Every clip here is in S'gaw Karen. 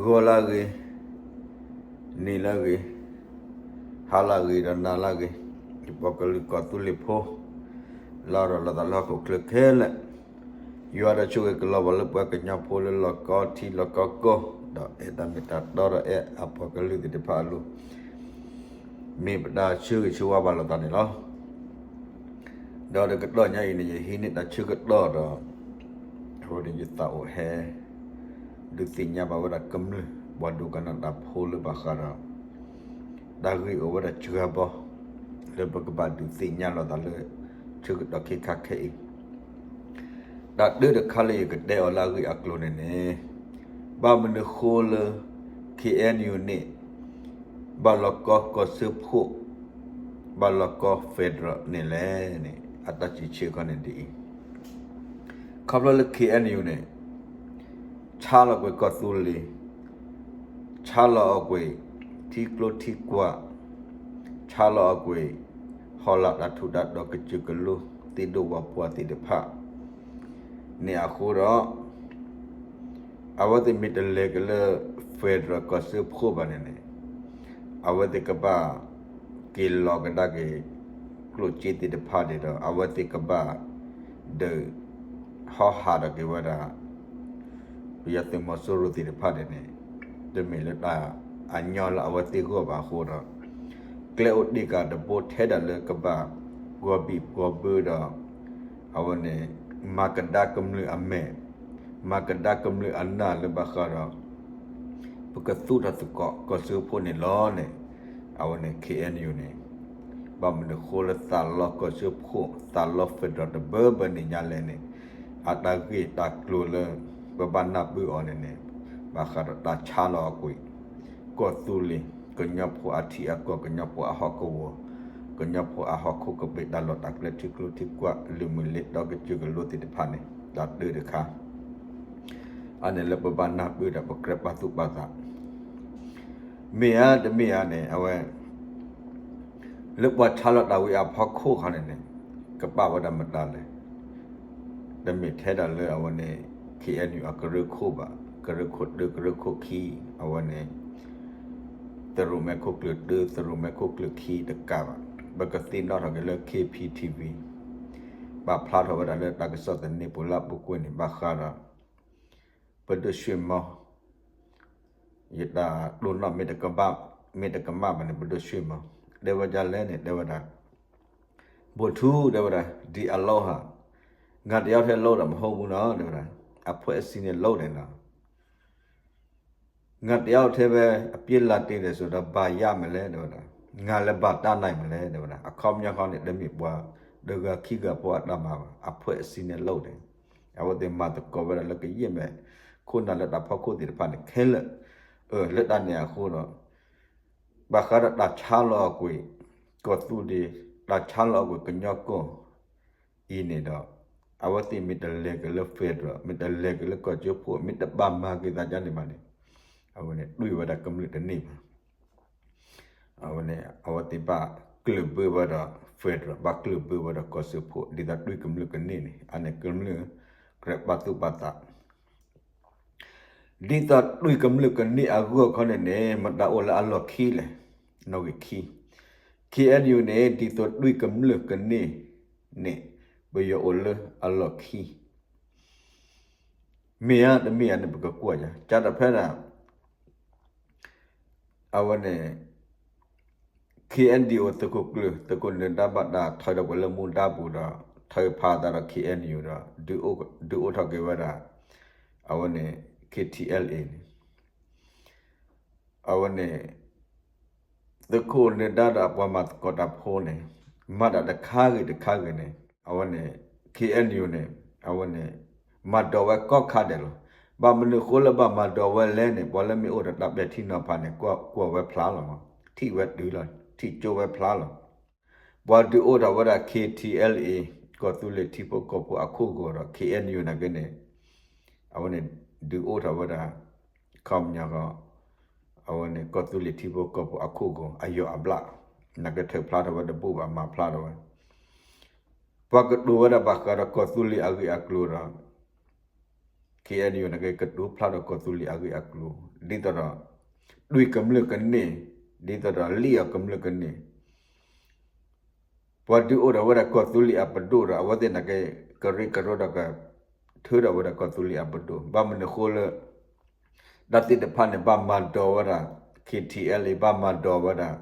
ဂီၤလၢအဂ့ၤ, နံၤလၢအဂ့ၤ, ဟါလၢအဂ့ၤဒီးနၤလၢအဂ့ၤ, ယပှၤကလုာ်ကီၢ်သူလ့ၤဖိ လၢအအိၣ်ဒီးလီၤသးလၢဟီၣ်ခိၣ်ချၢခဲလၢာ်, ယွၤဒီးဆိၣ်ဂ့ၤကလီၤဘၣ်လၢပှၤကညီဖိလၢလီၢ်ကီထံလီၢ်ကီကီၢ်, ဒီးအဲၣ်တၢ်မ့ၢ်တၢ်တီဒီးအဲၣ်အပှၤကလုာ်သ့ၣ်တဖၣ်အလိၤ, မ့ၢ်ပတၢ်ဆၢဂ့ၤဆၢဝါဘၣ်လိာ်သးန့ၣ်လီၤ. ဒီးတကတီၢ်ညါအံၤန့ၣ် ယဟံးန့ၢ်တၢ်ဆၢကတီၢ်ဒီး အဃိန့ၣ် ယသးအိၣ်ဟဲ ဒုးသ့ၣ်ညါဘၣ်ဝဲဒၣ်ကမျၢၢ် ပှၤဒိကနၣ်တၢ်ဖိလၢဘၣ်ဃးဒီး တၢ်ဂ့ၢ်အိၣ်ဝဲဒၣ်စှၤဘီ လၢပကဘၣ်ဒုးသ့ၣ်ညါလိာ်သးလၢ ဆၢကတီၢ်ခဲခါခဲအံၤ တၢ်တၢတခါလၢယကတဲအီၤလၢအဂ့ၢ်အကျိၤန့ၣ်န့ၣ်, ဘၣ်မနုၤဃိလၢ ခ့ၣ်အဲၣ်ယူၣ်န့ၣ် ဘၣ်လီၤကီကီၢ်စၢဖှိၣ်, ဘၣ်လီၤကီ federal န့ၣ်လဲၣ်န့ၣ် အတၢ်စံးဆၢခီန့ၣ်ဒ်အံၤ, ခီဖျိလၢ ခ့ၣ်အဲၣ်ယူၣ်န့ၣ် ဆါလီၤကွံာ်ကီၢ်သူလ့ၤ, ဆါလီၤအီၤကွံာ် ထံကျိထံကွၢ်, ဆါလီၤအီၤကွံာ် ဟီၣ်လာ်တၢ်ထူးတၢ်တီၤကစၢၢ်ကလိ သ့ၣ်ဒိၣ်ဝၣ်ပှၢ်သ့ၣ်တဖၣ်န့ၣ်အဃိဒီး အဝဲသ့ၣ်မ့ၢ်တလဲၤက့ၤလၢ federal ကီၢ်စၢဖှိၣ်ဘၣ်န့ၣ်န့ၣ်, အဝဲသ့ၣ်ကဘၣ် က့ၤလီၤကဒါက့ၤ ကျိၣ်စ့သ့ၣ်တဖၣ်န့ၣ်ဒီး အဝဲသ့ၣ်ကဘၣ် ဒုး ဟီဟးထီၣ်က့ၤဝဲဒၣ် ပယီၤသုးမီၤစိရိၤသ့ၣ်တဖၣ်န့ၣ်န့ၣ်, တမ့ၢ်လၢတၢ်အညီလၢအဝဲသ့ၣ်ဂီၢ်ဘၣ်အဃိဒီး ကျဲအိၣ်တ့ၢ်ကၤတဘိထဲဒၣ်လၢကဘၣ် ပှီၤဘံၣ်ပှီၤဘၢဒီး အဝဲန့ၣ် မၤကဒါကမျၢၢ်အမဲာ်, မၤကဒါကမျၢၢ်အနၢ်လၢဘၣ်ဃးဒီး ပကသူၣ်ထီၣ်သကိးကီၢ်စၢဖှိၣ်န့ၣ်လီၤန့ၣ်, အဝဲန့ၣ် ခ့ၣ်အဲၣ်ယူၣ် န့ၣ် ဘၣ်မနုၤဃိလၢသးလီကီၢ်စၢဖှိၣ် သးလီ federal တဘၢဘၢန့ၣ်ညါလဲၣ်န့ၣ်, အတၢ်ဂ့ၢ်တၢ်ကျိၤလၢ ပဘၣ်နၢ်ပၢၢ်အီၤန့ၣ်န့ၣ်, ဘၣ်ဃးဒီးတၢ်ဆါလီၤအီၤကွံာ် ကီၢ်သူလ့ၤ ကညီဖိအထံအကီၢ် ကညီဖိအဟီၣ်ကဝီၤ ကညီဖိအဟီၣ်ခိၣ်ကဘ့ၣ် တၢ်လီၢ်တၢ်ကျဲထံကျိထံကွၢ် လၢမုၢ်လ့တီကစၢၢ်ကလိသ့ၣ်တဖၣ်န့ၣ် တၢ်တၢတခါ အန့ၣ်လၢပဘၣ်နၢ်ပၢၢ်ဒီးပကြၢးပာ်သူၣ်ပာ်သး မ့ၢ်ဧါတမ့ၢ်ဧါန့ၣ် အဝဲ လၢပှၤဆါလီၤတၢ်ဝံၤအဖီခိၣ်ခီန့ၣ်န့ၣ် ကပာ်ဝဲဒၣ်မတၤလဲၣ်. တမ့ၢ်ထဲဒၣ်လၢအဝဲန့ၣ် ခ့ၣ်အဲၣ်ယူၣ် အကရၢခိၣ်ဘၣ်, ကရၢခိၣ်တၢ ကရၢခိၣ်ခံ အဝဲန့ၣ် သရိၣ်မဲခိၣ်ကျၢၢ်တၢ သရိၣ်မဲခိၣ်ကျၢၢ်ခံတကးဘၣ်. ပကသ့ၣ်နီၣ်ထီၣ်က့ၤလၢ ခ့ၣ်ပံၣ်ထံၣ်ဝံၣ် ပာ်ဖျါထီၣ်ဝဲဒၣ်လၢတၢ်ကစီၣ်သန့ပူၤလၢအပူၤကွံာ်န့ၣ် ဘၣ်ဃးဒီး ပဒိၣ်ရွှ့ၣ်မီ ယတၢ်တိၢ်နီၣ်မ့ၢ်တကမၣ်ဘၣ်န့ၣ် ပဒိၣ်ရွှ့ၣ်မီ တဲဝဲဒ်လဲၣ်န့ၣ် တဲဝဲဒၣ် ဗိုလ်ချုပ် တဲဝဲဒၣ် ဒီအလုပ်ဟာ ငါတစ်ယောက်တည်းလုပ်တာမဟုတ်ဘူးနော် တဲဝဲဒၣ် အဖွဲ့အစည်းနဲ့လုပ်တယ်နော် ငါတစ်ယောက်တည်းပဲအပြစ်လာတင်တယ်ဆိုတော့ဘာရမလဲ တဲဝဲဒၣ် ငါလည်းဘာတတ်နိုင်မလဲ တဲဝဲဒၣ် အခီပညီခီန့ၣ် တမ့ၢ်ပှၤတဂၤခံဂၤဖိအတၢ်မၤဘၣ် အဖွဲ့အစည်းနဲ့လုပ်တယ် အဝဲသ့ၣ်မၤသကိးဝဲဒၣ်လၢကယဲၢ်မဲာ် ခိၣ်နၢ်လၢတၢ်ဖီခိၣ်သ့ၣ်တဖၣ်န့ၣ်ခဲလၢာ် လၢတၢ်န့ၣ်အဃိဒီး ဘၣ်ဃးဒီးတၢ်ဆါလီၤအီၤကွံာ် ကီၢ်သူလ့ၤ တၢ်ဆါလီၤအီၤကွံာ်ကညီကီၢ်အံၤန့ၣ်ဒီး အဝဲသ့ၣ်မ့ၢ်တလဲၤက့ၤလၢ federal မ့ၢ်တလဲၤက့ၤလၢကီၢ်ကၠိဖိ မ့ၢ်တဘၣ်မၤက့ၤသးဒ်န့ၣ်ဘၣ်န့ၣ် အဝဲန့ၣ်တွံၢ်ဝဲဒၣ်ကမျၢၢ်တန့ၢ်ဘၣ် အဝဲန့ၣ် အဝဲသ့ၣ်ဘၣ်ကျၢၢ်ဘၢဝဲဒီး federal ဘၣ်ကျၢၢ်ဘၢဝဲဒီးကီၢ်စၢဖှိၣ် ဒ်သိးတွံၢ်ကမျၢၢ်ကန့ၢ်န့ၣ် အန့ၣ်ကမျၢၢ်ကြၢးပာ်သူၣ်ပာ်သး ဒ်သိးတွံၢ်ကမျၢၢ်ကန့ၢ်အဂီၢ်ခီန့ၣ်န့ၣ် မတၤအိၣ်လၢအလီၢ်ခံလဲၣ်. နီၣ်ဂံၢ်ခံ ခ့ၣ်အဲၣ်ယူၣ် န့ၣ် ဒ်သိးတွံၢ်ကမျၢၢ်ကန့ၢ်န့ၣ် ပယီၤအိၣ်လၢအလီၢ်ခံ မ့ၢ်ဧါတမ့ၢ်ဧါန့ၣ် ပကကွၢ်ယၤ ကၢ်တဖဲဒၣ် အဝဲန့ၣ် ခ့ၣ်အဲၣ်ယူၣ် သုးခိၣ်ကျၢၢ် သုးခိၣ်နၢၤဒါဘၣ်တၢ်ထၢဒီးကွံာ်လၢမူဒါပူၤဒီး ထၢဖးသးဒီး ခ့ၣ်အဲၣ်ယူၣ် ဒီး ဒုးအိၣ်ထီၣ်က့ၤဝဲဒၣ် အဝဲန့ၣ် ခ့ၣ်ထံအဲလ်အ့ န့ၣ် အဝဲန့ၣ် သုးခိၣ်နၢၤဒါဒီးအပှၤမၤသကိးတၢ်ဖိန့ၣ် မၤတၢ်တခါဂ့ၤတခါဂ့ၤန့ၣ် အဝဲန့ၣ် ခ့ၣ်အဲၣ်ယူၣ် န့ၣ် အဝဲန့ၣ် မၤဒိးဝဲကိးခါဒဲးလီၤ. ဘၣ်မနုၤဃိလၢဘၣ်မၤဒိးဝဲလဲၣ်န့ၣ် ပှၤလၢမ့ၢ်အိၣ်ဒီးတၢ်ပဲာ်ထံနီၤဖးန့ၣ် ကွၢ်ဝဲဖျါလီၤမး ထံၣ်ဝဲတုၤလီၤ ထံၣ်ကၠိဝဲဖျါလီၤ. ပှၤဒုးအိၣ်ထီၣ်ဝဲဒၣ် ခ့ၣ်ထံအဲလ်အ့ ကီၢ်သူလ့ၤထံဖိကီၢ်ဖိအခိၣ်ဂီၤဒီး ခ့ၣ်အဲၣ်ယူၣ် နာ်က့န့ၣ် အဝဲန့ၣ် ဒုးအိၣ်ထီၣ်ဝဲဒၣ် ခီပညီ အဝဲန့ၣ် ကီၢ်သူလ့ၤထံဖိကီၢ်ဖိအခိၣ်ဂီၤ အယီၢ်အဘျၣ် နာ်က့ထုးဖျါထီၣ်ဝဲတဘူၣ်ဘၣ် မၤဖျါထီၣ်ဝဲ ပှၤကတိၤဝဲဒၣ်ဘၣ်ဃးဒီးကီၢ်သူလ့ၤအဂ့ၢ်အကျိၤဒီး ခ့ၣ်အဲၣ်ယူၣ် န့ၣ်က့ ကတိၤဖျါဒီးကီၢ်သူလ့ၤအဂ့ၢ်အကျိၤ ဒ်သိးဒီး တွံၢ်ကမျၢၢ်ကန့ၢ် ဒ်သိးဒီးလံၣ်အီၤကမျၢၢ်ကန့ၢ် ပှၤဒုးအိၣ်ဒီးဝဲဒၣ်ကီၢ်သူလ့ၤအပဒိၣ်ဒီး အဝဲသ့ၣ်န့ၣ်က့ ကရၢကရိဒီးက ထုးထီၣ်ဝဲဒၣ်ကီၢ်သူလ့ၤအပဒိၣ် ဘၣ်မနုၤအဃိလၢ တၢ်သ့ၣ်တဖၣ်န့ၣ် ဘၣ်မၤဒိးဝဲဒၣ် ခ့ၣ်ထံၣ်အဲလ်အ့ ဘၣ်မၤဒိးဝဲဒၣ်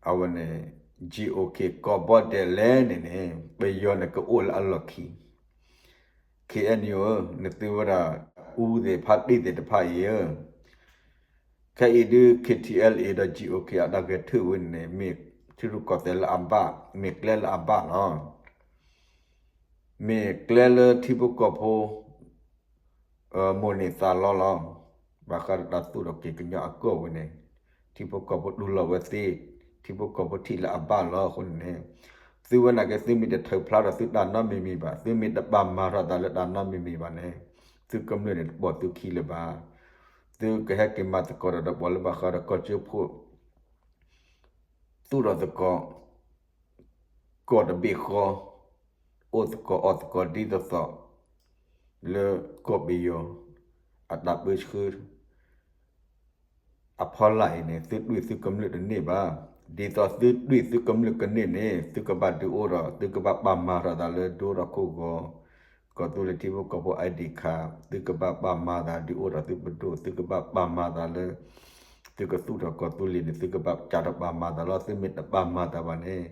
အဝဲန့ၣ် ကၠံၣ်အိၣ်ခ့ၣ် ကီၢ်ဘီတဲၣ်လဲၣ်န့ၣ်န့ၣ် ပယီၤန့ၣ်ကအိၣ်လၢအလီၢ်ခံ ခ့ၣ်အဲၣ်ယူၣ်ဧၢ, နသုဝဲဒၣ် အူသ့ၣ်ဖါတံၢ်သ့ၣ်တဖၣ်အံၤဧၢ, ခဲအံၤဒုး ခ့ၣ်ထံၣ်အဲလ်အ့ ဒီး ကၠံၣ်အိၣ်ခ့ၣ် အတၢ်ဂဲၤထၢၣ်ဝဲန့ၣ်န့ၣ် မ့ၢ်ထံရူၢ်ကီၢ်သဲးလၢအဘၣ်, မ့ၢ်ကျဲလၢအဘၣ်လီၤ. မ့ၢ်ကျဲလၢထံဖိကီၢ်ဖိ မိၣ်န့ၢ်သးလီလီၤ. ဘၣ်ဃးဒီးတၢ်သူၣ်ထီၣ်က့ၤကညီအကီၢ်ဝဲန့ၣ် ထံဖိကီၢ်ဖိတူၢ်လိာ်ဝဲသ့, ထံဖိကီၢ်ဖိထံၣ်လၢအဘၣ်လီၤအဃိန့ၣ်န့ၣ် သုဝဲန့ၣ်က့ သုမ့ၢ်တထုးဖျါထီၣ်သုတၢ်နီတမံၤမံၤဘၣ်, သုမ့ၢ်တဘၣ်မၤထီၣ်သးလၢတၢ်နီတမံၤမံၤဘၣ်န့ၣ် သုကမျၢၢ်န့ၣ်တပိာ်သုခံလၢၤဘၣ်. သုကဟဲက့ၤမၤသကိးဒီးပှၤလၢဘၣ်ဃးဒီးကီၢ်ကၠိဖိ သူၣ်ထီၣ်သကိး ကီၢ်တဘ့ၣ်ဃီ, အိၣ်သကိးအီၣ်သကိးဒ်သိးသိး လၢကီၢ်ပယီၤ အတၢ်ပၢဆှၢ အဖီလာ်အံၤန့ၣ် သုတွံၢ်သုကမျၢၢ်တန့ၢ်ဘၣ်. ဒ်သိးသုတွံၢ်သုကမျၢၢ်ကန့ၢ်န့ၣ် သုကဘၣ်ဒုးအိၣ်ဒီး သုကဘၣ်ပာ်မၤထီၣ်သးလၢဒိဒီးခိၣ်ဂီၤ, ကီၢ်သူလ့ၤထံဖိကီၢ်ဖိ ID card, သုကဘၣ်ပာ်မၤသးဒုးအိၣ်ဒီးသုပဒိၣ်, သုကဘၣ်ပာ်မၤသးလၢ သုကသူၣ်ထီၣ်ကီၢ်သူလ့ၤန့ၣ် သုကဘၣ်စးထီၣ်ပာ်မၤသးလီၤ. သုမ့ၢ်တပာ်မၤသးဘၣ်န့ၣ်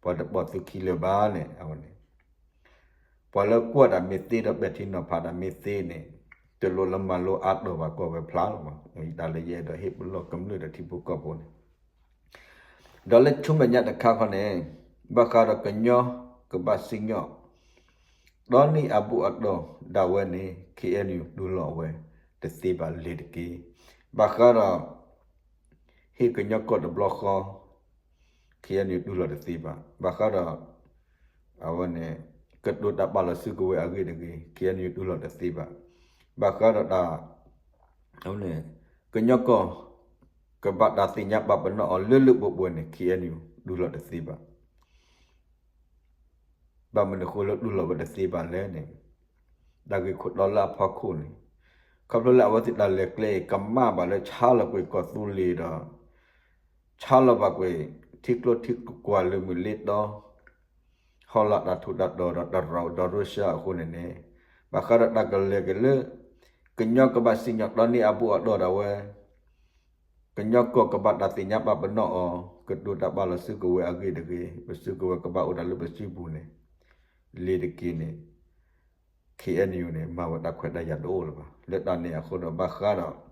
ပှၤတပိာ်သုခံလၢၤဘၣ်န့ၣ် အဝဲန့ၣ် ပှၤလၢကွၢ်တၢ်မ့ၢ်သ့ဒီးပဲာ်ထံနီၤဖးတၢ်မ့ၢ်သ့န့ၣ် တလိၣ်လၢမၤလိအါတီၢ်ဘၣ်ကီၢ်ဝဲဖျါလီၤ. တၢ်လၢယအဲၣ်ဒိးဟ့ၣ်ပလီၢ်ကမျၢၢ်ဒီးထံဖိကီၢ်ဖိန့ၣ် ဒီးလၢဆူမဲာ်ညါတခါခီန့ၣ် ဘၣ်ဃးဒီးကညီကဘၣ်စံၣ်ညီၣ် ဒီနံၣ်အဘူၣ်အတီၢ်ဒၣ်ဝဲန့ၣ် KNU တူၢ်လိာ်ဝဲတသ့ဘၣ်လ့ၤတက့ၢ်. ဘၣ်ဃးဒီး ဟ့ၣ်ကညီကီၢ်တဘျီဃီ KNU တူၢ်လိာ်တသ့ဘၣ်. ဘၣ်ဃးဒီး အဝဲန့ၣ် ကတိၤတၢ်ပာ်လီၤစုကဝဲၤအဂ့ၢ်တဂ့ၤ KNU တူၢ်လိာ်တသ့ဘၣ်. ဘၣ်ဃးဒီးတၢ် အဝဲန့ၣ် ကညီကီၢ် ကဘၣ်တၢ်သ့ၣ်ညါပာ်ပနီၣ်အီၤလၢလၢပှဲၤပှဲၤန့ၣ် KNU တူၢ်လိာ်တသ့ဘၣ်. ဘၣ်မနုၤအဃိလၢတူၢ်လိာ်ဝဲတသ့ဘၣ်လဲၣ်န့ၣ် တၢ်ဂ့ၢ်ခိၣ်တီလၢအဖီခိၣ်န့ၣ် ခီဖျိလၢအဝဲသ့ၣ်တၢ်လဲၤကျဲအံၤ ကမၣ်ဘၣ်လၢဆါလီၤကွံာ်ကီၢ်သူလ့ၤဒီး ဆါလီၤဘၣ်ကွံာ် ထံကျိထံကွၢ်လၢမုၢ်လ့တီ ဟီၣ်လာ်တၢ်ထူးတၢ်တီၤဒီးတရူးဒီးရၢရှါအဃိန့ၣ်န့ၣ် ဘၣ်ဃးဒီးတၢ်ကလဲၤက့ၤလၢ ကညီကဘၣ်စံၣ်ညီၣ်ဒီနံၣ်အဘူၣ်အတီၢ်ဒၣ်ဝဲ ကညီကီၢ်ကဘၣ်တၢ်သ့ၣ်ညါပာ်ပနီၣ်အီၤ ကတိၤတၢ်ပာ်လီၤစုကဝဲၤအဂ့ၢ်တဂ့ၤ ပစုကဝဲၤကဘၣ်အိၣ်ဒၣ်လၢပစုပူၤန့ၣ် လ့ၤတက့ၢ်န့ၣ် KNU န့ၣ် မၤဝဲတၢ်ခွဲးတၢ်ယာ်တအိၣ်လၢၤဘၣ်. လၢတၢ်န့ၣ်အဃိဒီးဘၣ်ဃးဒီး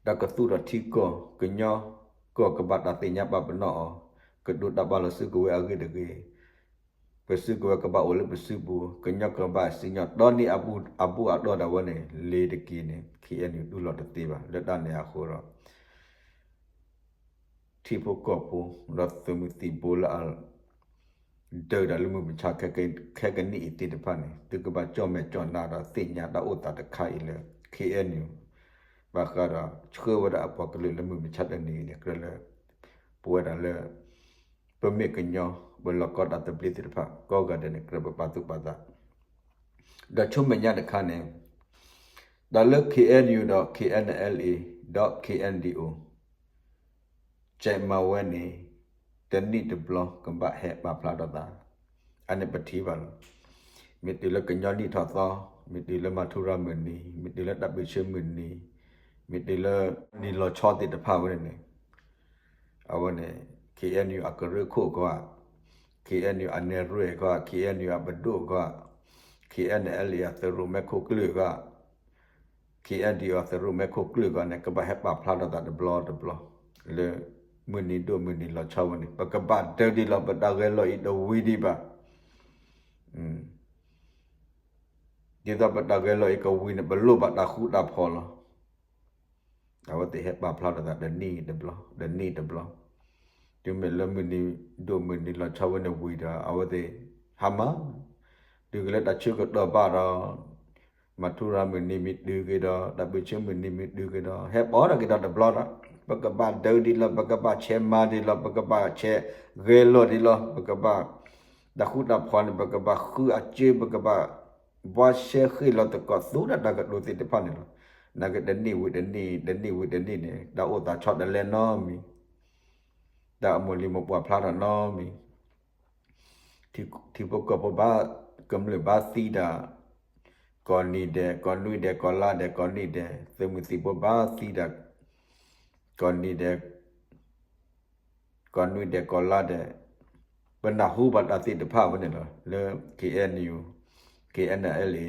တၢ်ကသူၣ်ထီၣ်ထံကီၢ် ကညီကီၢ်ကဘၣ်တၢ်သ့ၣ်ညါပာ်ပနီၣ်အီၤ ကတိၤတၢ်ပာ်လီၤစုကဝဲၤအဂ့ၢ်တဂ့ၤ ပစုကဝဲၤကဘၣ်အိၣ်လၢပစုပူၤ ကညီကဘၣ်စံၣ်ညီၣ်ဒီနံၣ်အဘူၣ်အတီၢ်ဒၣ်ဝဲန့ၣ် လ့ၤတက့ၢ်န့ၣ် KNU တူၢ်လိာ်တသ့ဘၣ်. လၢတၢ်န့ၣ်အဃိဒီး ထံဖိကီၢ်ဖိ ဒီးသုးမုၢ်သံၣ်ဘိလၢအ ဒၢးတၢ်လၢမုၢ်မဆါ ခဲကနံၣ်အံၤသ့ၣ်တဖၣ်န့ၣ် သုကဘၣ်ကၠီၣ်မဲာ်ကၠီၣ်နါဒီးသ့ၣ်ညါတၢ်အိၣ်သးတခါအံၤလၢ KNU ဘၣ်ဃးဒီးဆှၢဝဲဒၣ်အပှၤကလုာ်လၢမုၢ်မဆါတနံၤအံၤန့ၣ် ကြၢးလၢ ပဝဲဒၣ်လၢ ပမ့ၢ်ကညီ ပလီၢ်ကီတၢ်သဘျ့သ့ၣ်တဖၣ် ကိးဂၤဒဲးန့ၣ် ကြၢးပပာ်သူၣ်ပာ်သး ဒီးဆူမဲာ်ညါတခါန့ၣ် တၢ်လၢ KNU ဒီး KNLA ဒီး KNDO ကဲးမၤဝဲန့ၣ် တနံၣ်တဘျီကဘၣ်ဟဲပာ်ဖျါထီၣ်သး အန့ၣ်ပထံၣ်ဘၣ်လီၤ. မ့ၢ်တုၤလၢကညီနံၣ်ထီၣ်သီ, မ့ၢ်တုၤလၢမၤထူရၤမုၢ်နံၤ, မ့ၢ်တုၤလၢတၢ်ပၢဆှၢမုၢ်နံၤ, မ့ၢ်တုၤလၢနံၤလီၤဆီသ့ၣ်တဖၣ်ဝဲန့ၣ်န့ၣ် အဝဲန့ၣ် KNU အကရၢခိၣ်ကီး, KNU အနဲၣ်ရွဲၣ်ကီး, KNU အပဒိၣ်ကီး, KNLA အသုးရိၣ်မဲခိၣ်ကျၢၢ်ကီး, KNDO အသုးရိၣ်မဲခိၣ်ကျၢၢ်ကီးန့ၣ် ကဘၣ်ဟဲပာ်ဖျါထီၣ်သးတဘျီတဘျီ လၢ မုၢ်နံၤဒိၣ်မုၢ်နံၤလီၤဆီဝဲန့ၣ် ပကဘၣ်ဒၢးဒံးလီၤ ပတၢ်ဂဲၤလိာ်အံၤတဝံၤဒံးဘၣ်. ဒ်သိးပတၢ်ဂဲၤလိာ်အံၤကဝံၤန့ၣ် ပလိၣ်ဘၣ်တၢ်ဃူတၢ်ဖိးလီၤ. အဝဲသ့ၣ်ဟဲပာ်ဖျါထီၣ်သးတနံၣ်တဘျီ, တနံၣ်တဘျီ, တုၤမ့ၢ်လၢမုၢ်နံၤဒိၣ်မုၢ်နံၤလီၤဆီဝဲန့ၣ်ဝံၤဒီး အဝဲသ့ၣ် ဟါမၢ်, တုၤက့ၤလၢတၢ်ဆၢကတီၢ်ဘၣ်ဒီး မၤထူရၤမုၢ်နံၤမ့ၢ်တုၤက့ၤဒီး တၢ်ပၢဆှၢမုၢ်နံၤမ့ၢ်တုၤက့ၤဒီး ဟဲပိာ်ထီၣ်က့ၤဒီးတဘျီဒီး ပကဘၣ်ဒၢးဒံးလီၤ, ပကဘၣ်ဆဲးမၤဒံးလီၤ, ပကဘၣ်ဆဲးဂဲၤလိာ်ဒံးလီၤ, ပကဘၣ် တၢ်ဃူတၢ်ဖိးန့ၣ် ပကဘၣ်ဃုအစၢ ပကဘၣ် ဘှါရှဲဃ့ၢ်လီၤသကိးသူဒီးတၢ်ကတိၤသ့ၣ်တဖၣ်န့ၣ်လီၤ. နာ်က့တနံၣ်ဝံၤတနံၣ် တနံၣ်ဝံၤတနံၣ်န့ၣ် တၢ်အိၣ်သးဆီတလဲနီတမံၤ, တၢ်အမိၢ်လံၤမိၢ်ပှၢ်ဖျါထီၣ်နီတမံၤ, ထံဖိကီၢ်ဖိဘၣ် ကမျၢၢ်ဘၣ်သံဒၣ် ကိးနံၤဒဲး ကိးနွံဒဲး ကိးလါဒဲး ကိးနံၣ်ဒဲး သုးမုၢ်သံၣ်ဘိဘၣ်သံဒၣ် ကိးနံၤဒဲး ကိးနွံဒဲး ကိးလါဒဲး, ပနၢ်ဟူဘၣ်တၢ်သ့ၣ်တဖၣ်ဝဲန့ၣ်လီၤ. လၢ KNU KNLA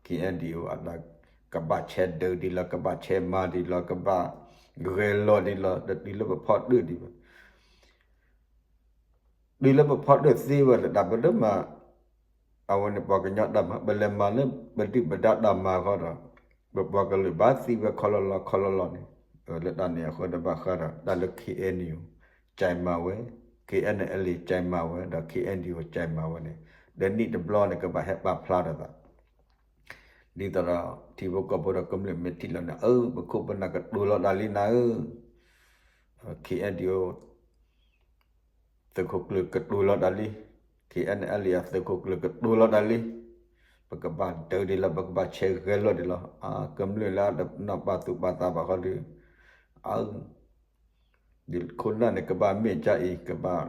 KNDO အတၢ်ကဘၣ်ဆဲးဒုးဒံးလီၤ, ကဘၣ်ဆဲးမၤဒံးလီၤ, ကဘၣ်ဂဲၤလီၤဒံးလီၤ, ဒီးတုၤလၢပဖီတၢၣ်ဒံးဘၣ် တုၤလၢပဖီတၢၣ်သ့ဝဲလၢတၢ်ပဒိၣ်မး, အဝဲန့ၣ်ပှၤကညီတၢ်မၤ ပလဲၤမၤလၢပဒုၣ်ပဒါတၢ်မၤဃီဒီး ပပှၤကလုာ်ဘၣ်သံဝဲခီလီၤလီၤခီလီၤလီၤန့ၣ်, လၢတၢ်န့ၣ်အဃိဒီးဘၣ်ဃးဒီး တၢ်လၢ KNU ကၠဲးမၤဝဲ, KNLA ကၠဲးမၤဝဲ ဒီး KNDO ကၠဲးမၤဝဲန့ၣ်, ဒီးနံၣ်တဘျီန့ၣ် ကဘၣ်ဟဲပာ်ဖျါထီၣ်သး ဒ်သိးဒီး ထံဖိကီၢ်ဖိဒီးကမျၢၢ်မ့ၢ်ထံၣ်လီၤန့ၣ် အၢ ပခိၣ်ပနၢ်ကတိၤလီၤတၢ်လံနၤဧၢ, KNDO သုးခိၣ်ကျၢၢ်ကတိၤလီၤတၢ်လံ, KNLA သုးခိၣ်ကျၢၢ်ကတိၤလီၤတၢ်လံ, ပကဘၣ်ဒုးဒံးလီၤ ပကဘၣ်ဆဲးဂဲၤလီၤဒံးလီၤ, ကမျၢၢ်လၢအတနီၢ်ပာ်သူၣ်ပာ်သးဘၣ်ဃီဒီး, အၢ ဒ်ခိၣ်နၢ်န့ၣ် ကဘၣ်မ့ၢ်ကၠါအံၤ, ကဘၣ်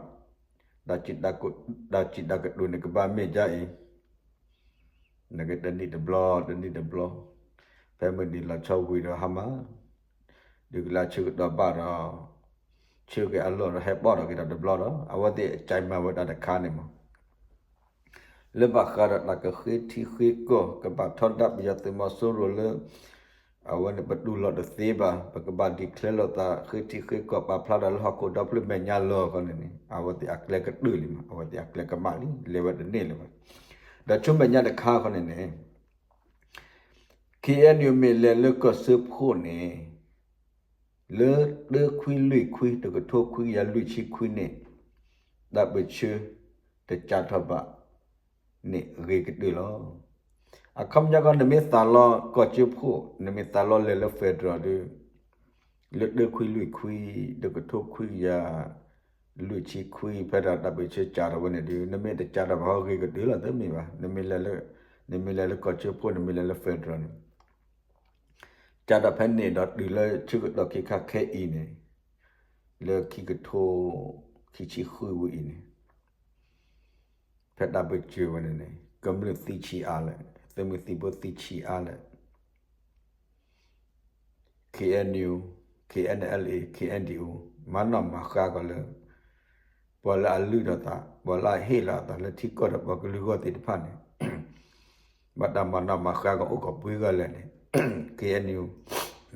တၢ်စံးတၢ်ကတိၤန့ၣ် ကဘၣ်မ့ၢ်ကၠါအံၤ, နကတနံၣ်တဘျီ တနံၣ်တဘျီ, ဖဲမုၢ်နံၤလီၤဆီဝံၤဒီးဟါမၢ်, ဒုးကလၢဆၢကတီၢ်ဘၣ်ဒီး ဆၢက့ၤအလီၢ်ဒီးဟဲပီၣ်ထီၣ်က့ၤဒီးတဘျီဒီး အဝဲသ့ၣ်ကၠဲးမၤဝဲတၢ်တခါန့ၣ်မး လၢဘၣ်ဃးဒီးတၢ်ကဃ့ထံဃ့ကီၢ် ကဘၣ်ထီဒါပယီၤသုးမီၤစိရိၤလၢ အဝဲန့ၣ်ပတူၢ်လိာ်တသ့ဘၣ်, ပကဘၣ် declare လိာ်သး ဃ့ထံဃ့ကီၢ် ပာ်ဖျါထီၣ်လၢဟီၣ်ခိၣ်ဒီဖျၢၣ်မဲာ်ညါလီၤဃီန့ၣ်န့ၣ် အဝဲသ့ၣ်အကျဲကတၢၢ်လံမး, အဝဲသ့ၣ်အကျဲကမၣ်လံ လဲၤဝဲတန့ၢ်လၢၤဘၣ်. ဒီးဆူမဲာ်ညါတခါဃီန့ၣ်န့ၣ် KNU မ့ၢ်လဲၤလၢကီၢ်စၢဖှိၣ်န့ၣ် လၢတၢခွံလွံၢ်ခွံ တကထိခွံကယၤလွံၢ်ဆံခွံန့ၣ် တၢ်ပၢၢ်ဆၢတစးထီၣ်ဘၣ်န့ၣ်ဂ့ၤကတၢၢ်လီၤ. အခီပညီခီ နမ့ၢ်သးလီကီၢ်စၢဖှိၣ် နမ့ၢ်သးလီလဲၤလၢ federal ဒီး လၢတၢခွံလွံၢ်ခွံ တကထိခွံကယၤလွံၢ်ဆံခွံ ဖဲဒၣ်တၢ်ပၢၢ်ဆၢစးထီၣ်ဝဲန့ၣ်ဒီး နမ့ၢ်တစးထီၣ်ဘၣ်ဟီဂ့ၤကတၢၢ်လီၤ တမ့ၢ်ဘၣ်. နမ့ၢ်လဲၤလၢ နမ့ၢ်လဲၤလၢကီၢ်စၢဖှိၣ် နမ့ၢ်လဲၤလၢ federal န့ၣ် စးထီၣ်ဖဲန့ၣ်ဒီးတုၤလၢဆၢကတီၢ်ခဲခါခဲအံၤန့ၣ် လၢခံကထိ ခံဆံဃုဝံၤအံၤန့ၣ် ဖဲတၢ်ပၢၢ်ဆၢဝဲန့ၣ်န့ၣ် ကမျၢၢ်သံဆံးအါလဲၣ်, သုးမုၢ်သံၣ်ဘိသံဆံးအါလဲၣ်, KNU, KNLA, KNDO မၤနီၣ်မၤဃါကီးလၢ ပှၤလၢအလုၢ်ထီၣ်သး ပှၤလၢအဟ့ၣ်လီၤအသးလၢထံကီၢ်ဒီးပှၤကလုာ်ဂီၢ်သ့ၣ်တဖၣ်န့ၣ် ဘၣ်တၢ်မၤနီၣ်မၤဃါကီးအိၣ်ကီးပှဲၤဂၤလဲၣ်န့ၣ် KNU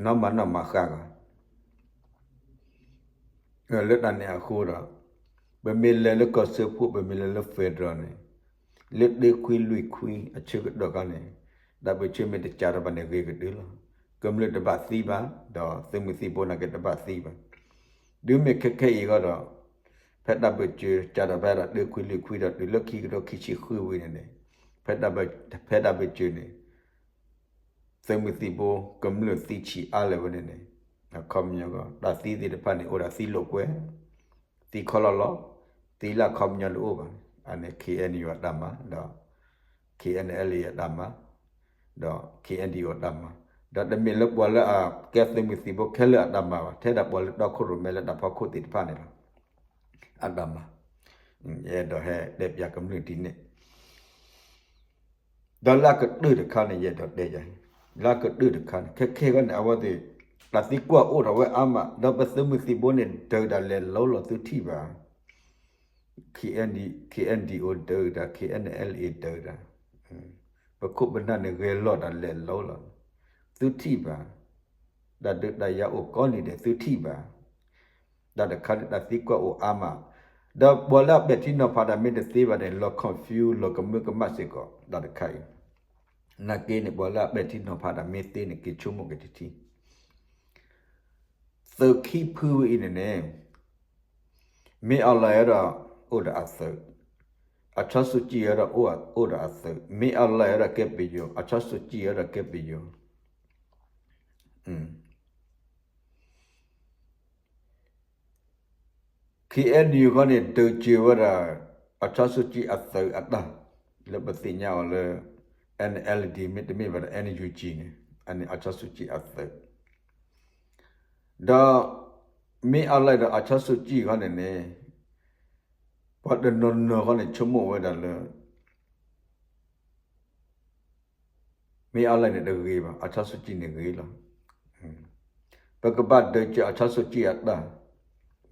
နီၢ်မၤနီၣ်မၤဃါကီး လၢတၢ်န့ၣ်အဃိဒီး ပမ့ၢ်လဲၤလၢကီၢ်စၢဖှိၣ် ပမ့ၢ်လဲၤလၢ federal န့ၣ် လၢတၢခွံလွံၢ်ခွံအဆၢကတီၢ်ခါန့ၣ် တၢ်ပၢၢ်ဆၢမ့ၢ်တစးထီၣ်ဘၣ်န့ၣ်ဂ့ၤကတၢၢ်လီၤ. ကမျၢၢ်တဘၣ်သံဘၣ် ဒီးသုးမုၢ်သံၣ်ဘိန့ၣ်က့ၤတဘၣ်သံဘၣ်. တုၤမ့ၢ်ခဲခဲအံၤဃီဒီး ဖဲတၢ်ပၢၢ်ဆၢစးထီၣ်ဖဲဒၣ်တၢခွံလွံၢ်ခွံဒီးတုၤလၢခံကထိခံဆံဃုဝံၤန့ၣ်န့ၣ် ဖဲတၢ်ပၢၢ်ဆၢန့ၣ် သုးမုၢ်သံၣ်ဘိ ကမျၢၢ်သံဆံးအါလဲၣ်ဝဲန့ၣ်န့ၣ် အခီပညီကီး တၢ်သံသ့ၣ်တဖၣ်န့ၣ် အိၣ်ဒၣ်သံလိာ်ကွဲ သံခီလီၤလီၤ သံလၢအခီပညီတအိၣ်ဘၣ်. အန့ၣ် KNU အတၢ်မၤ ဒီး KNLA အတၢ်မၤ ဒီး KNDO အတၢ်မၤ ဒီးတမ့ၢ်လၢပှၤလၢအကဲသုးမုၢ်သံၣ်ဘိခဲလၢာ်အတၢ်မၤဘၣ် ထဲဒၣ်ပှၤလၢတီခိၣ်ရိၣ်မဲလၢတၢ်ဖီခိၣ်သ့ၣ်တဖၣ်န့ၣ်လီၤ အတၢ်မၤ ယအဲၣ်ဒိးဟဲတဲပၠးကမျၢၢ်ဒ်န့ၣ် ဒီးလၢအကတၢၢ်တခါန့ၣ် ယအဲၣ်ဒိးတဲယၤ လၢအကတၢၢ်တခါန့ၣ် ခဲခဲအံၤန့ၣ် အဝဲသ့ၣ် တၢ်သံကွၢ်အိၣ်ထီၣ်ဝဲအါမး ဒီးပသုးမုၢ်သံၣ်ဘိန့ၣ် ဒုးတၢ်လဲၤလိၤလီၤသုထံၣ်ဘၣ် KND KNDO ဒုးတၢ် KNLA ဒုးတၢ် ပခိၣ်ပနၢ်န့ၣ်ဂဲၤလိာ်တၢ်လဲၤလိၤလီၤ သုထံၣ်ဘၣ် တၢ်ဒုးတၢ်ယၤအိၣ်ကိးနံၤဒဲးသုထံၣ်ဘၣ် တၢ်တခါန့ၣ် တၢ်သံကွၢ်အိၣ်အါမး ဒီးပှၤလၢအပဲာ်ထံနီၤဖးတၢ်မ့ၢ်တသ့ဘၣ်န့ၣ် လီၤ confuse လီၤကမၢကမၣ်စ့ၢ်ကီး တၢ်တခါအံၤ နာ်က့န့ၣ် ပှၤလၢအပဲာ်ထံနီၤဖးတၢ်မ့ၢ်သ့န့ၣ် က့ၤဆိကမိၣ်က့ၤတထံၣ် သုးခံဖုဝဲအံၤန့ၣ်န့ၣ် မ့ၢ်အီၤလၢအဲၣ်ဒိး အိၣ်ဒီးအသုး အချီဆူကံအဲၣ်ဒိး အိၣ်ဒီးအသုး မ့ၢ်အီၤလၢအဲၣ်ဒိးကဲပယီၤ အချီဆူကံအဲၣ်ဒိးကဲပယီၤ KNU ခီန့ၣ် ဒုးစၢၤဝဲဒၣ် အချီဆူကံအသုးအတၢ် လၢပသ့ၣ်ညါအီၤလၢ NLD မ့တမ့ၢ်ဘၣ်ဒီး NUG န့ၣ် အန့ၣ် အောင်ဆန်းစုကြည် အသုး ဒီး မင်းအောင်လှိုင် ဒီး အောင်ဆန်းစုကြည် ခီန့ၣ်န့ၣ် ပှၤတနီၤနီၤခီန့ၣ် ဆိကမိၣ်ဝဲဒၣ်လၢ မင်းအောင်လှိုင် န့ၣ်တဂ့ၤဘၣ်, အောင်ဆန်းစုကြည် န့ၣ်ဂ့ၤလီၤ. ပကဘၣ်ဒုးက့ၤ အောင်ဆန်းစုကြည် အတၢ်,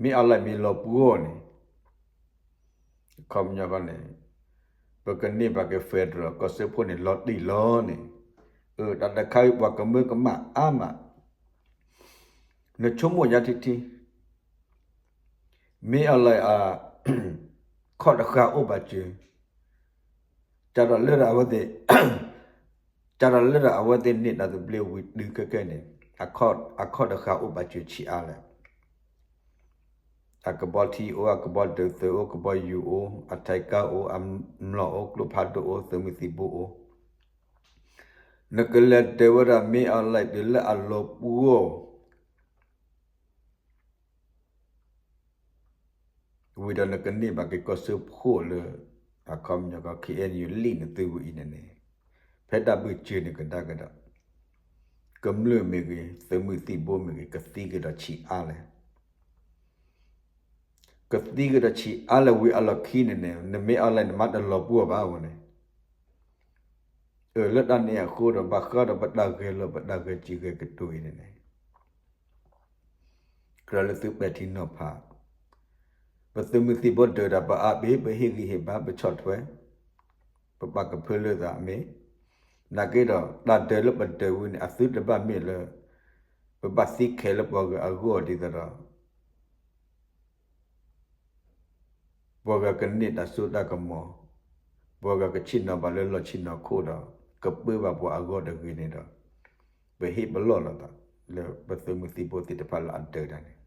မင်းအောင်လှိုင် မ့ၢ်လီၤပှီၢ်န့ၣ် အခီပညီခီန့ၣ် ပကန့ၢ်ဘၣ်က့ၤ federal ကီၢ်စၢဖှိၣ်န့ၣ် လီၤတံၢ်လီၤန့ၣ်, တၢ်တခါအံၤ ပှၤကမၢကမၣ်အါမး, နဆိကမိၣ်ညါထံထံ, မင်းအောင်လှိုင် အ ခီၣ်တဃာ်အိၣ်ဘၣ်စၢၤ, ကဒီးလၢဒၣ်အဝဲသ့ၣ် ကဒီးလၢဒၣ်အဝဲသ့ၣ်န့ၢ်တၢ်သဘျ့ဝံၤတုၤခဲကဲန့ၣ် အခီၣ်တဃာ်အိၣ်ဘၣ်စၢၤဆံးအါလဲၣ်. အကဘီထံအိၣ်, အကဘီဒုးသုးအိၣ်, ကဘီယူၤအိၣ်, အထဲကါအိၣ်, အမျိာ်အိၣ်, ကျိဖးဒိၣ်အိၣ်, သုးမုၢ်သံၣ်ဘိအိၣ်, နကလဲၤဒုးဝဲဒၣ် မင်းအောင်လှိုင် တုၤလၢအလီၤပှီၢ် ဝံၤဒီးနကန့ၢ်ဘၣ်က့ၤကီၢ်စၢဖှိၣ်လၢ အခီပညီကီၢ် KNU လံၣ်နသုဝံၤအံၤန့ၣ်န့ၣ်, ဖဲတၢ်ဘုးစၢၤန့ၣ်ကဒါကဒီး, ကမျၢၢ်မ့ၢ်ဂ့ၤ, သုးမုၢ်သံၣ်ဘိမ့ၢ်ဂ့ၤ, ကသံကဒီးဆံးအါလဲၣ်. ကသံကဒီးဆံးအါလဲၣ်ဝံၤအလီၢ်ခံန့ၣ်န့ၣ် နမ့ၢ် အောင်လှိုင် န့ၣ် မ့ၢ်တလီၤပှီၢ်ဘၣ်ဝဲန့ၣ် လၢတၢ်န့ၣ်အဃိဒီး ဘၣ်ဃးဒီးပတၢ်ဂဲၤလီၤ ပတၢ်ဂဲၤစံၣ်ဂဲၤကတိၤအံၤန့ၣ်န့ၣ် ကြၢးလၢသုပဲာ်ထံနီၤဖး, ပသုးမုၢ်သံၣ်ဘိဒုးဒီး ပအါဘ့ၣ် ပဟ့ၣ်ဂံၢ်ဟ့ၣ်ဘါ ပဆီၣ်ထွဲ, ပပာ်ကဖၢလၢသးမ့ၢ်, နာ်က့ဒီး တၢ်ဒုးလၢပဒုးဝံၤန့ၣ် အသုတဘၣ်မ့ၢ်လၢ ပဘၣ်သံခဲလၢပှၤဂၤအဂီၢ်ဒ်သိးဒီး ပှၤဂၤကန့ၢ်တၢ်စိတၢ်ကမီၤ, ပှၤဂၤကဆ့ၣ်နီၤဘၣ်လၢလီၢ်ဆ့ၣ်နီၤခိၣ်ဒီး ကပၢဘၣ်ပှၤအဂီၢ်တဂ့ၤန့ၣ်ဒီး ပဟ့ၣ်ပလီၢ်လိာ်သး လၢပသုးမုၢ်သံၣ်ဘိသ့ၣ်တဖၣ်လၢအဒုးတၢ်န့ၣ်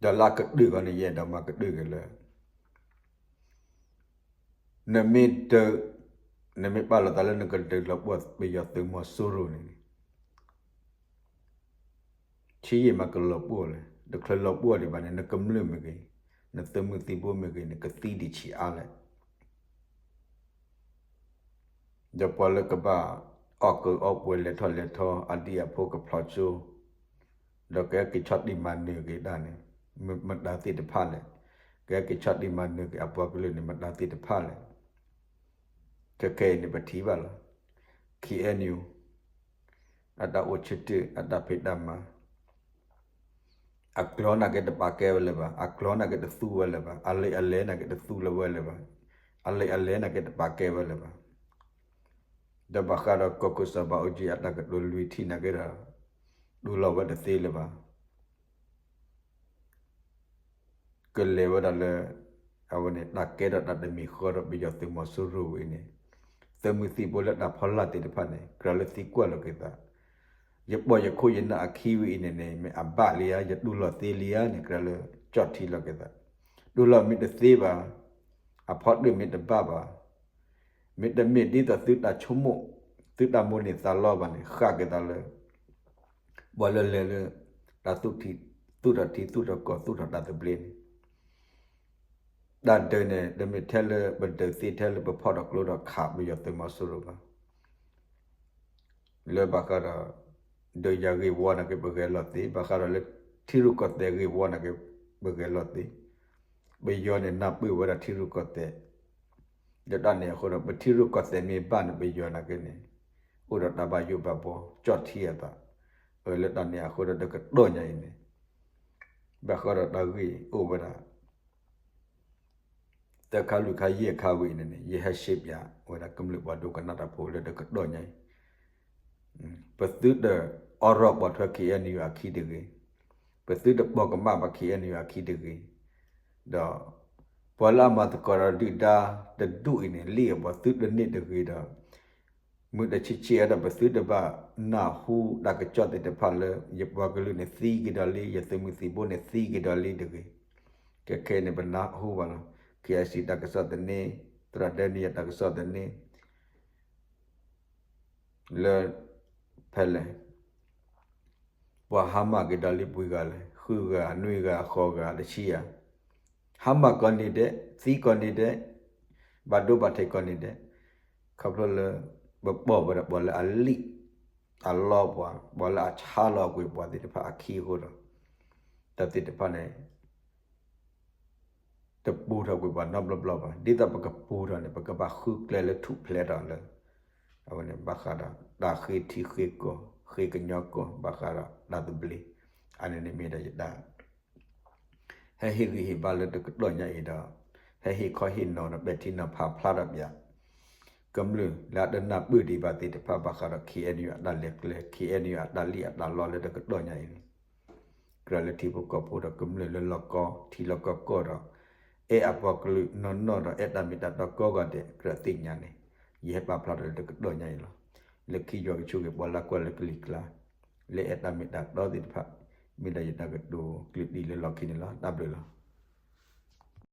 ဒီးလၢအကတၢၢ်ဃီန့ၣ် ယအဲၣ်ဒိးမၤကတၢၢ်က့ၤလၢ နမ့ၢ်ဒုး, နမ့ၢ်ပာ်လီၤသးလၢနကဒုးလီၤပှီၢ်ပယီၤသုးမီၤစိရိၤန့ၣ်န့ၣ် ဆံးယံာ်မးကလီၤပှီၢ်လဲၣ်, တချုးလီၤပှီၢ်ဒံးဘၣ်န့ၣ် နကမျၢၢ်မ့ၢ်ဂ့ၤ, နသုးမုၢ်သံၣ်ဘိမ့ၢ်ဂ့ၤန့ၣ် ကသံဒံးဆံးအါလဲၣ်. ဒီးပှၤလၢကဘၣ်အီၣ်ကုးအီပှဲၤ လဲၤထီၣ်လဲၤထီ အဒံၣ်အဖိကဖျိးကၠိ, ဒီးကဟဲက့ၤဆီၣ်တံၢ်မၤနၢၤက့ၤဒၣ်န့ၣ် မတၤသ့ၣ်တဖၣ်လဲၣ်, ကဟဲက့ၤဆီၣ်တံၢ်မၤနၢၤက့ၤအပှၤကလုာ်န့ၣ် မတၤသ့ၣ်တဖၣ်လဲၣ်. ခဲခဲအံၤန့ၣ် ပထံၣ်ဘၣ်လီၤ. KNU အတၢ်အိၣ်ဆၢထၢၣ် အတၢ်ဖံးတၢ်မၤ အကျိၤနာ်က့တပာ်ကဲဝဲလၢၤဘၣ်, အကျိၤနာ်က့တသူဝဲလၢၤဘၣ်, အလံာ်အလဲၢ်နာ်က့တသူလၢၤဝဲလၢၤဘၣ်, အလံာ်အလဲၢ်နာ်က့တပာ်ကဲဝဲလၢၤဘၣ်. ဒီးဘၣ်ဃးဒီးကီၢ်ခိၣ်စီၤဘးအူကၠံအတၢ်ကတိၤလွံၢ်ထံၣ်နာ်က့ဒီး တူၢ်လိာ်ဝဲတသ့လၢၤဘၣ်. ကလဲၤဝဲဒၣ်လၢ အဝဲန့ၣ် တၢ်ကဲထီၣ်တၢ်တမံၤဃီဒီးပယီၤသုးမီၤစိရိၤဝံၤအံၤန့ၣ် သုးမုၢ်သံၣ်ဘိလၢတၢ်ဖီလာ်သ့ၣ်တဖၣ်န့ၣ် ကြၢးလၢသံကွၢ်လီၤက့ၤသး, ယပိာ်ယခိၣ်ယနၢ်အခံဝံၤအံၤန့ၣ်န့ၣ် မ့ၢ်အဘၣ်လံဧါ, ယတူၢ်လိာ်သ့လံဧါန့ၣ် ကြၢးလၢကၠီၣ်ထံလီၤက့ၤသး, တူၢ်လိာ်မ့ၢ်တသ့ဘၣ်, အဖီတၢၣ်မ့ၢ်တဘၣ်ဘၣ်, မ့တမ့ၢ်ဒ်သိးသုတၢ်ဆိကမိၣ် သုတၢ်မိၣ်န့ၢ်သးလီဘၣ်န့ၣ် ဃၣ်က့ၤသးလၢ ပှၤလၢလဲၤလၢ တၢ်သူၣ်ထီၣ်ထံ သူၣ်ထီၣ်ကီၢ် သူၣ်ထီၣ်တၢ်သဘျ့န့ၣ်, တၢ်ဒုးန့ၣ် တမ့ၢ်ထဲလၢပဒုးသ့ထဲလၢပဖီၣ်ထီၣ်ကျိဒီးခးပယီၤသုးမီၤစိရိၤဘၣ်. လၢဘၣ်ဃးဒီး ဒုးယၤဂ့ၢ်ဝီနာ်က့ ပဂဲၤလီၤသ့, ဘၣ်ဃးဒီးလၢထံရူၢ်ကီၢ်သဲးဂ့ၢ်ဝီနာ်က့ ပဂဲၤလီၤသ့, ပယီၤန့ၣ် နၢ်ပၢၢ်ဝဲဒၣ်ထံရူၢ်ကီၢ်သဲး လၢတၢ်န့ၣ်အဃိဒီး ပထံရူၢ်ကီၢ်သဲးမ့ၢ်ဘၣ်န့ၣ် ပယီၤနာ်က့န့ၣ် အိၣ်ဒီးတၢ်ဘၣ်ယိၣ်ဘၣ်ဘှီ ကၠီၣ်ထံအသး, လၢတၢ်န့ၣ်အဃိဒီး တကတီၢ်ညါအံၤန့ၣ် ဘၣ်ဃးဒီးတၢ်ဂ့ၢ်အိၣ်ဝဲဒၣ် သၢခါလွံၢ်ခါယဲၢ်ခါဝံၤအံၤန့ၣ်န့ၣ် ယဟဲရှဲပၠးဝဲဒၣ်ကမျၢၢ်ပှၤဒိကနၣ်တၢ်ဖိလၢတကတီၢ်ညါအံၤ ပသုတအိးထီၣ်ပိာ်ထွဲ KNU အခံတဂ့ၤ, ပသုတပိာ်ကမၣ်ဘၣ် KNU အခံတဂ့ၤ, ဒီး ပှၤလၢအမၤသကိးဒီးဒုၣ်ဒါတဒူၣ်အံၤန့ၣ် လံၣ်အပှၤသုတန့ၢ်တဂ့ၤဒီး မုၢ်တဆံးဆံးဒီး ပသုတဘၣ်နၢ်ဟူတၢ်ကစီၣ်သ့ၣ်တဖၣ်လၢ ယပှၤကလုာ်န့ၣ်သံက့ၤဒီးလံ, ယသုးမုၢ်သံၣ်ဘိန့ၣ်သံက့ၤဒီးလံတဂ့ၤ. ခဲခဲအံၤန့ၣ် ပနၢ်ဟူဘၣ်လီၤ. KIC တၢ်ကစီၣ်သန့, သရၣ်ဒဲနံယၤတၢ်ကစီၣ်သန့ လၢ ဖဲလဲၣ် ပှၤဟါမၢ်က့ၤဒီးလံပှဲၤဂၤလဲၣ်, ဃုဂၤ, နွံဂၤ, ဃိးဂၤ, တဆံဂၤ, ဟါမၢ်ကိးနံၤဒဲး, သံကိးနံၤဒဲး, ဘၣ်ဒိဘၣ်ထံးကိးနံၤဒဲး, ခီဖျိလၢ ပပိာ်ဝဲဒီးပှၤလၢအလံၣ်အလီပှၤ, ပှၤလၢအဆါလီၤကွံာ်ပှၤသ့ၣ်တဖၣ်အခံအဃိဒီး, တၢ်သ့ၣ်တဖၣ်န့ၣ် တပူၤထီၣ်ကွံာ်ပှၤနီတဘျီဘျီဘၣ်. ဒ်သိးပကပူၤထီၣ်န့ၣ် ပကဘၣ်ဃုကျဲလၢထူၣ်ဖျဲးထီၣ်လၢ အဝဲန့ၣ်ဘၣ်ဃးဒီး တၢ်ဃ့ထံဃ့ကီၢ် ဃ့ကညီကီၢ် ဘၣ်ဃးဒီးတၢ်သဘျ့, အန့ၣ်န့ၣ်မ့ၢ်ဒၣ်ယတၢ် ဟဲဟ့ၣ်ဂံၢ်ဟ့ၣ်ဘါလၢတကတီၢ်ညါအံၤဒီး, ဟဲဟ့ၣ်ခီဟ့ၣ်နီၤဒီး ပဲာ်ထံနီၤဖးဖျါထီၣ်ပၠး ကမျၢၢ်လၢအတနၢ်ပၢၢ်ဒံးဘၣ်သ့ၣ်တဖၣ် ဘၣ်ဃးဒီး ခ့ၣ်အဲၣ်ယူၣ် အတၢ်လဲၤကျဲ, ခ့ၣ်အဲၣ်ယူၣ် အတၢ်လံၣ်အတၢ်လီလၢတကတီၢ်ညါအံၤန့ၣ်, ကြၢးလၢထံဖိကီၢ်ဖိဒီးကမျၢၢ်လၢလီၢ်ကီ ထံလီၢ်ကီကီၢ်ဒီး အဲၣ်အပှၤကလုာ်နီၢ်နီၢ်ဒီး အဲၣ်တၢ်မ့ၢ်တၢ်တီကိးဂၤဒဲး ကြၢးသ့ၣ်ညါန့ၣ်, ယဟဲပာ်ဖျါထီၣ်လၢတကတီၢ်ညါအံၤလီၤ. လၢခံယွၤကဆိၣ်ဂ့ၤပှၤလၢကွၢ်လၢကလံၤကျါ လၢအဲၣ်တၢ်မ့ၢ်တၢ်တီသ့ၣ်တဖၣ်, မ့ၢ်ဒၣ်ယတၢ်ကတိၤကျၢၢ်တံၢ်လၢလီၢ်ခံန့ၣ်လီၤ. တၢ်ဘျုးလီၤ.